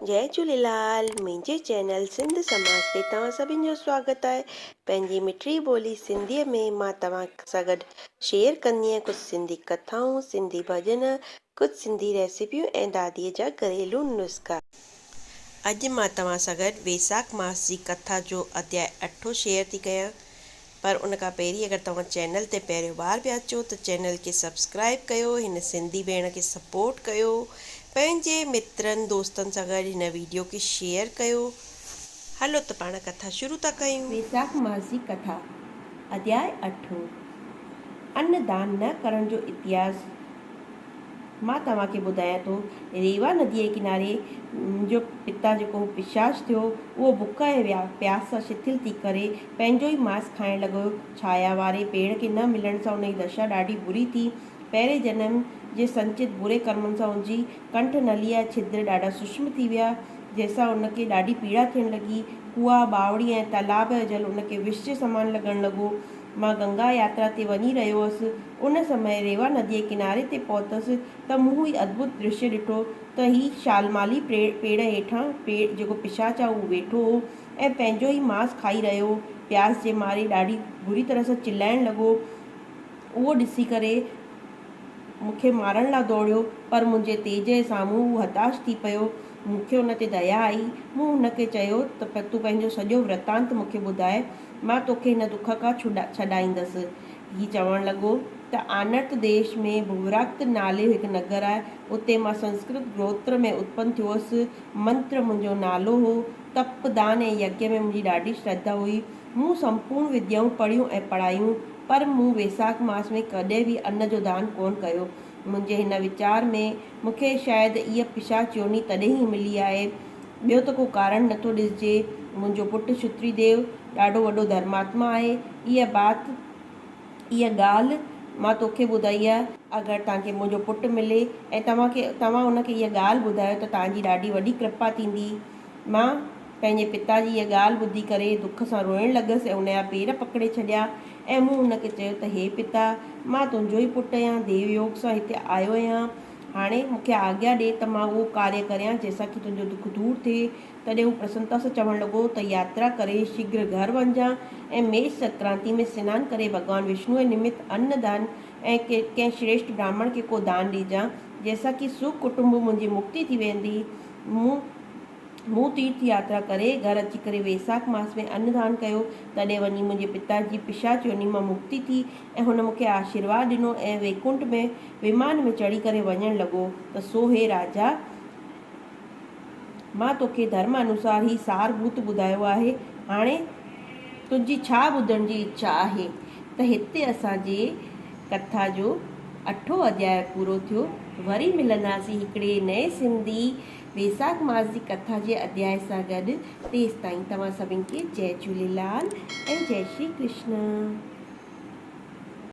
جئي جهوليلال منهنجي چينل سنڌ سماج تي توهان سڀن جو سواگت آهي پنهنجي مٺڙي ٻولي سنڌي ۾ مان توهان سان گڏ شيئر ڪندي آهيان ڪجهه سنڌي ڪٿائون سنڌي ڀڄن ڪجهه سنڌي ريسيپيون ۽ دادي جا گهريلو نسخا. اڄ مان توهان سان گڏ ويساک ماس جي ڪٿا جو اڌياء اٺون شيئر ٿي ڪيان پر ان کان پهرين اگر توهان چينل تي پهريون بار پيا اچو ته چينل کي سبسڪرائب ڪيو هن سنڌي ڀيڻ کي سپورٽ ڪيو پنهنجي مترن دوستن سان گڏ هن ويڊيو کي شيئر ڪيو هلو ته پاڻ ڪٿا شروع ٿا ڪيون. ويساک ماس جي ڪٿا، اڌياء اٺون، ان دان نه ڪرڻ جو اتهاس. مان توهان کي ٻڌايان ٿو، ريوا نديء جي ڪناري منهنجو پتا جيڪو هو پشاچ ٿيو، اهو بک ۽ پياس سان شٿل ٿي ڪري پنهنجو ئي ماس کائڻ لڳو. ڇايا واري پيڙ کي نه ملڻ سان ان جي دشا ڏاڍي بري ٿي. پهرين جنم جي سنچت بري ڪرمن سان ان جي ڪنٺ نليء جا ڇدر ڏاڍا سوشم ٿي ويا، جنهن سان ان کي ڏاڍي پيڙا ٿيڻ لڳي. ڪوئا، ٻاوڙي ۽ تالاب جو جل ان کي وش جي سمان لڳڻ لڳو. مان گنگا ياترا تي وڃي رهيو هوس. ان سمي ريوا نديء جي ڪناري تي پهتس ته مون هي ادڀت درشيه ڏٺو ته هي شالمالي پيڙ هيٺان جيڪو پشاچ آهي اهو ويٺو هو ۽ پنهنجو ئي ماس کائي رهيو هو. پياس جي ماري ڏاڍي بري طرح سان چلائڻ لڳو. اهو ڏسي ڪري مون کي مارڻ لاء ڊوڙيو پر منهنجي تيج جي سامهون هو هتاش ٿي پيو. مون کي ان تي ديا آئي. مون هن کي چيو ته تون پنهنجو سڄو ورتانت مون کي ٻڌاء. مان توکي هن دک کان ڇڏائيندس. هي چوڻ لڳو ته آنرت ديش ۾ ڀوراڪت نالي هڪ نگر آهي، اتي مان سنسڪرت گروتر ۾ اتپن ٿيو هوس. منتر منهنجو نالو هو. تپ، دان ۽ يگيه ۾ منهنجي ڏاڍي شرڌا هئي. مون سمپورڻ وديائون پڙهيون ۽ پڙهايون، پر مون ويساک ماس ۾ ڪڏهن به ان جو دان ڪونه ڪيو. منهنجي هن ويچار ۾ مون کي شايد اها پشاچ يوني تڏهن ئي ملي آهي. ٻيو ته ڪو ڪارڻ نٿو ڏسجي. منهنجو پٽ شتري ديو ڏاڍو وڏو ڌرماتما آهي. اها بات، اها ڳالهه مان توکي ٻڌائي آهي. اگر توهان کي منهنجو پٽ ملي ۽ توهان کي توهان ان کي اها ڳالهه ٻڌايو ته توهان جي ڏاڍي وڏي ڪرپا ٿيندي. مان پنهنجي پتا جي اها ڳالهه ٻڌي ڪري دک سان روئڻ لڳس ۽ ان جا پير پڪڙي ڇڏيا ۽ مون هن کي چيو ته هي پتا! مان تنهنجو ئي پٽ آهيان، ديو يوگ سان هتي آيو آهيان. هاڻي مون کي آگيا ڏي ته مان اهو ڪاريه ڪريان، جنهن سان ڪي تنهنجو دک دور ٿئي. تڏهن هو پرسنتا سان چوڻ لڳو ته ياترا ڪري شيگهر گهر وڃجان ۽ ميش سنڪرانتي ۾ سنان ڪري ڀڳوان وشنوء نمت ان دان ۽ ڪنهن شريشٺ براهمڻ کي ڪو دان ڏجان، جنهن سان ڪي سک ڪٽنب منهنجي مڪتي ٿي ويندي. مون تيرٿ ياترا ڪري گهر اچي ڪري ويساک ماس ۾ ان دان ڪيو، تڏهن وڃي منهنجي پتا جي پشاچ يوني مان مڪتي ٿي ۽ هن مون کي آشيرواد ڏنو ۽ ويڪنٺ ۾ ومان ۾ چڙهي ڪري وڃڻ لڳو ته سو هي راجا! مان توکي ڌرم انوسار هي سار ڀوت ٻڌايو آهي، هاڻي تنهنجي ڇا ٻڌڻ جي اڇا آهي؟ ته هتي اسان جي ڪٿا جو اٺون اڌياء پورو ٿيو. وري ملنداسين هڪڙي نئين سنڌي ويساک ماس جي ڪٿا جي اڌياء سان گڏ. تيستائين توهان سڀن کي جئي جهوليلال ۽ جئي شري ڪرشن.